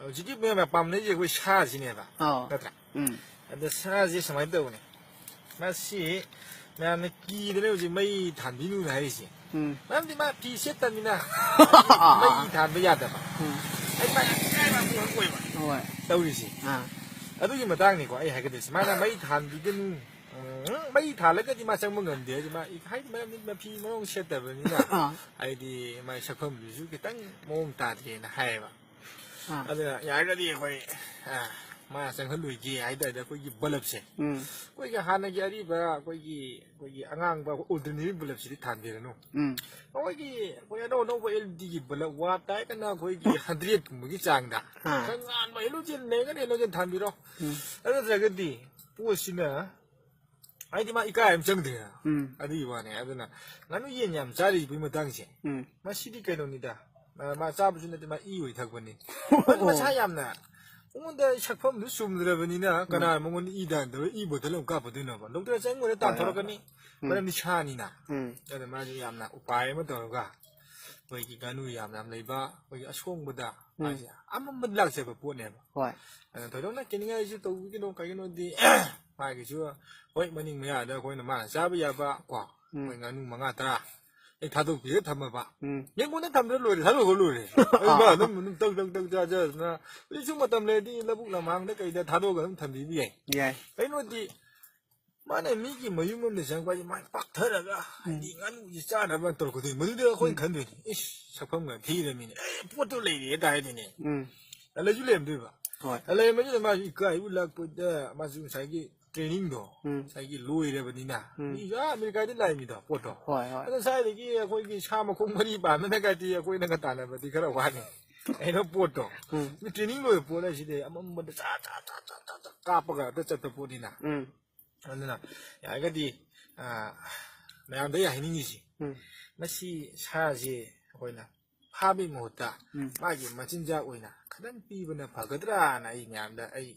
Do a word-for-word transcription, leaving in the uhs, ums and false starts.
ꯍꯧꯖꯤꯛꯀꯤ ꯃꯌꯥꯝꯅ ꯄꯥꯝꯅꯩꯁꯦ ꯑꯩꯈꯣꯏ ꯁꯥꯁꯤꯅꯦꯕ꯫ ꯑꯥ꯫ ꯅꯠꯇ꯭ꯔꯥ? ꯎꯝ꯫ ꯑꯗ ꯁꯥꯁꯦ ꯁꯨꯃꯥꯏꯅ ꯇꯧꯕꯅꯦ꯫ ꯃꯁꯤ ꯃꯌꯥꯝꯅ ꯀꯤꯗꯅ ꯍꯧꯖꯤꯛ ꯃꯩ ꯊꯥꯟꯕꯤꯅꯨꯅ ꯍꯥꯏꯔꯤꯁꯦ꯫ ꯎꯝ꯫ ꯃꯔꯝꯗꯤ ꯃꯥ ꯐꯤ ꯁꯦꯠꯇꯕꯅꯤꯅ ꯃꯩ ꯊꯥꯟꯕ ꯌꯥꯗꯕ꯫ ꯎꯝ꯫ ꯑꯩ ꯃꯥ ꯌꯥꯝ ꯏꯀꯥꯏꯕ ꯑꯃ ꯑꯣꯏꯕ ꯍꯣꯏ꯫ ꯇꯧꯔꯤꯁꯦ꯫ ꯑꯥ꯫ ꯑꯗꯨꯒꯤ ꯃꯇꯥꯡꯅꯤꯀꯣ ꯑꯩ ꯍꯥꯏꯒꯗꯣꯏꯁꯦ꯫ ꯃꯥꯅ ꯃꯩ ꯊꯥꯟꯕꯤꯒꯅꯨ꯫ ꯎꯝ, ꯃꯩ ꯊꯥꯜꯂꯒꯗꯤ ꯃꯥ ꯆꯪꯕ ꯉꯝꯗꯦ ꯍꯥꯏꯗꯤ ꯃꯥ ꯍꯥꯏꯗꯤ ꯃꯔꯝꯗꯤ ꯃꯐꯤ ꯃꯔꯣꯡ ꯁꯦꯠꯇꯕꯅꯤꯅ ꯑꯥ꯫ ꯍꯥꯏꯗꯤ ꯃꯥꯒꯤ ꯁꯛꯐꯝꯗꯨꯁꯨ ꯈꯤꯇꯪ ꯃꯑꯣꯡ ꯇꯥꯗ꯭ꯔꯦꯅ ꯍꯥꯏꯌꯦꯕ꯫ ꯑꯥ꯫ ꯑꯗꯨꯅ ꯌꯥꯔꯒꯗꯤ ꯑꯩꯈꯣꯏ ꯑꯥ, ꯃꯥ ꯆꯪꯍꯜꯂꯣꯏꯒꯦ ꯍꯥꯏꯇꯥꯔꯗꯤ ꯑꯩꯈꯣꯏꯒꯤ ꯕꯂꯞꯁꯦ ꯎꯝ꯫ ꯑꯩꯈꯣꯏꯒꯤ ꯍꯥꯟꯅꯒꯤ ꯑꯔꯤꯕ ꯑꯩꯈꯣꯏꯒꯤ ꯑꯩꯈꯣꯏꯒꯤ ꯑꯉꯥꯡꯕ ꯑꯣꯔꯗꯤꯅꯔꯤ ꯕꯂꯞꯁꯤꯗꯤ ꯊꯥꯟꯕꯤꯔꯅꯨ꯫ ꯎꯝ꯫ ꯑꯩꯈꯣꯏꯒꯤ ꯑꯩꯈꯣꯏ ꯑꯅꯧ ꯑꯅꯧꯕ ꯑꯦꯜ ꯏ ꯗꯤꯒꯤ ꯕꯂꯞ ꯋꯥꯠ ꯍꯥꯏꯔꯒꯅ ꯑꯩꯈꯣꯏꯒꯤ ꯍꯟꯗ꯭ꯔꯦꯠꯀꯨꯝꯕꯒꯤ ꯆꯥꯡꯗ ꯑꯥ꯫ ꯈꯔ ꯉꯥꯟꯕ ꯍꯦꯂꯣꯖꯦꯟ ꯂꯩꯔꯒꯅ ꯍꯦꯂꯣꯖꯦꯟ ꯊꯥꯟꯕꯤꯔꯣ꯫ ꯎꯝ꯫ ꯑꯗꯨ ꯅꯠꯇ꯭ꯔꯒꯗꯤ ꯄꯣꯠꯁꯤꯅ ꯍꯥꯏꯗꯤ ꯃꯥ ꯏꯀꯥꯏ ꯑꯃ ꯆꯪꯗ꯭ꯔꯦꯅ꯫ ꯎꯝ꯫ ꯑꯗꯨꯒꯤ ꯋꯥꯅꯦ꯫ ꯑꯗꯨꯅ ꯉꯥꯅꯨ ꯌꯦꯟ ꯌꯥꯝ ꯆꯥꯔꯤꯕꯒꯤ ꯃꯇꯥꯡꯁꯦ ꯎꯝ꯫ ꯃꯁꯤꯗꯤ ꯀꯩꯅꯣꯅꯤꯗ꯫ ꯃꯥ ꯆꯥꯕꯁꯨ ꯅꯠꯇꯦ, ꯃꯥ ꯏ ꯑꯣꯏ ꯊꯛꯄꯅꯤ꯫ ꯃꯥꯗꯤ ꯃꯁꯥ ꯌꯥꯝꯅ ꯃꯉꯣꯟꯗ ꯁꯛꯐꯝꯗꯨ ꯆꯨꯝꯗ꯭ꯔꯕꯅꯤꯅ ꯀꯅꯥ ꯃꯉꯣꯟꯗ ꯏ ꯗꯥꯟ ꯇꯧꯔ ꯏ ꯕꯣꯇꯜ ꯑꯃ ꯀꯥꯞꯄꯗꯣꯏꯅꯣꯕ? ꯗꯣꯛꯇꯔ ꯆꯪꯉꯨꯔ ꯇꯥꯟꯊꯣꯔꯛꯀꯅꯤ꯫ ꯎꯝ꯫ ꯃꯔꯝꯗꯤ ꯁꯥꯅꯤꯅ꯫ ꯎꯝ꯫ ꯑꯗꯨꯅ ꯃꯥꯁꯨ ꯌꯥꯝꯅ ꯎꯄꯥꯏ ꯑꯃ ꯇꯧꯔꯒ ꯑꯩꯈꯣꯏꯒꯤ ꯉꯥꯅꯨ ꯌꯥꯝ ꯌꯥꯝ ꯂꯩꯕ ꯑꯩꯈꯣꯏꯒꯤ ꯑꯁꯣꯡꯕꯗ ꯃꯥꯁꯦ ꯑꯃꯝꯕꯗ ꯂꯥꯛꯆꯕ ꯄꯣꯠꯅꯦꯕ꯫ ꯍꯣꯏ꯫ ꯑꯗꯨꯅ ꯊꯣꯏꯗꯣꯛꯅ ꯀꯤꯅꯤꯡꯉꯥꯏꯁꯨ ꯇꯧꯕꯤꯒꯅꯨ꯫ ꯀꯩꯒꯤꯅꯣꯗꯤ ꯃꯥꯒꯤꯁꯨ ꯍꯣꯏ ꯃꯅꯤꯡ ꯃꯌꯥꯗ ꯑꯩꯈꯣꯏꯅ ꯃꯥꯅ ꯆꯥꯕ ꯌꯥꯕ ꯀꯣ ꯎꯝ꯫ ꯑꯩꯈꯣꯏ ꯉꯥꯅꯨ ꯃꯉꯥ ꯇꯔꯥ ꯑꯩ ꯊꯥꯗꯣꯛꯄꯤꯔ ꯊꯝꯃꯕ ꯎꯝ꯫ ꯌꯦꯡꯉꯣꯟꯗ ꯊꯝꯗ꯭ꯔ ꯂꯣꯏꯔꯦ, ꯊꯥꯗꯣꯛꯈ꯭ꯔ ꯂꯣꯏꯔꯦ꯫ ꯑꯗꯨ ꯃꯥ ꯑꯗꯨꯝ ꯑꯗꯨꯝ ꯇꯧ ꯇꯧ ꯇꯧ ꯆꯥꯖꯗꯅ ꯍꯧꯖꯤꯛꯁꯨ ꯃꯇꯝ ꯂꯩꯔꯗꯤ ꯂꯧꯕꯨꯛ ꯂꯝꯍꯥꯡꯗ ꯀꯩꯗ ꯊꯥꯗꯣꯛꯑꯒ ꯑꯗꯨꯝ ꯊꯝꯕꯤꯕ ꯌꯥꯏ꯫ ꯌꯥꯏ꯫ ꯀꯩꯅꯣꯗꯤ ꯃꯥꯅ ꯃꯤꯒꯤ ꯃꯌꯨꯝ ꯑꯃꯗ ꯆꯪꯉꯛꯄ ꯍꯥꯏꯁꯦ ꯃꯥ ꯄꯥꯛꯊꯔꯒ ꯍꯥꯏꯗꯤ ꯉꯥꯅꯨꯁꯤ ꯆꯥꯅꯕ ꯇꯧꯔꯛꯀꯗꯣꯏꯅꯤ꯫ ꯃꯗꯨꯗ ꯑꯩꯈꯣꯏꯅ ꯈꯟꯗꯣꯏꯅꯦ, ꯏꯁ, ꯁꯛꯐꯝꯒ ꯊꯤꯔꯝꯃꯤꯅꯦ, ꯑꯦ, ꯄꯣꯠꯇꯣ ꯂꯩꯔꯦ ꯍꯥꯏꯇꯥꯔꯦꯅꯦ꯫ ꯎꯝ꯫ ꯑꯗ ꯂꯩꯁꯨ ꯂꯩꯔꯝꯗꯣꯏꯕ꯫ ꯍꯣꯏ꯫ ꯑꯗ ꯂꯩꯔꯝꯕꯁꯤꯗ ꯃꯥꯁꯨ ꯏꯀꯥꯏꯕ ꯂꯥꯛꯄꯗ ꯃꯥꯁꯨ ꯉꯁꯥꯏꯒꯤ ꯇ꯭ꯔꯦꯅꯤꯡꯗꯣ ꯎꯝ꯫ ꯉꯁꯥꯏꯒꯤ ꯂꯣꯏꯔꯕꯅꯤꯅ ꯎꯝ꯫ ꯃꯤꯁꯨ ꯑꯥ ꯑꯃꯦꯔꯤꯀꯥꯗ ꯂꯥꯛꯏ ꯃꯤꯗꯣ ꯄꯣꯠꯇꯣ꯫ ꯍꯣꯏ, ꯍꯣꯏ꯫ ꯑꯗꯣ ꯉꯁꯥꯏꯗꯒꯤ ꯑꯩꯈꯣꯏꯒꯤ ꯁꯥ ꯃꯈꯣꯡ ꯃꯔꯤ ꯄꯥꯟꯕꯅꯒꯗꯤ ꯑꯩꯈꯣꯏꯅꯒ ꯇꯥꯟꯅꯕꯗꯤ ꯈꯔ ꯋꯥꯅꯤ꯫ ꯀꯩꯅꯣ ꯄꯣꯠꯇꯣ꯫ ꯎꯝ꯫ ꯃꯤ ꯇ꯭ꯔꯦꯅꯤꯡ ꯂꯣꯏꯕ ꯄꯣꯠ ꯍꯥꯏꯁꯤꯗꯤ ꯑꯃꯝꯕꯗ ꯆꯥ ꯆꯥ ꯆꯥ ꯆꯥ ꯆꯥ ꯆꯥ ꯀꯥꯞꯄꯒ ꯍꯦꯛꯇ ꯆꯠꯄ ꯄꯣꯠꯅꯤꯅ꯫ ꯎꯝ꯫ ꯑꯗꯨꯅ ꯌꯥꯔꯒꯗꯤ ꯑꯥ, ꯃꯌꯥꯝꯗ ꯑꯩ ꯍꯥꯏꯅꯤꯡꯉꯤꯁꯤ ꯎꯝ꯫ ꯃꯁꯤ ꯁꯥꯁꯤ ꯑꯩꯈꯣꯏꯅ ꯐꯥꯕꯒꯤ ꯃꯍꯨꯠꯇ ꯎꯝ꯫ ꯃꯥꯒꯤ ꯃꯆꯤꯟꯖꯥꯛ ꯑꯣꯏꯅ ꯈꯤꯇꯪ ꯄꯤꯕꯅ ꯐꯒꯗ꯭ꯔꯥꯅ ꯑꯩ ꯃꯌꯥꯝꯗ ꯑꯩ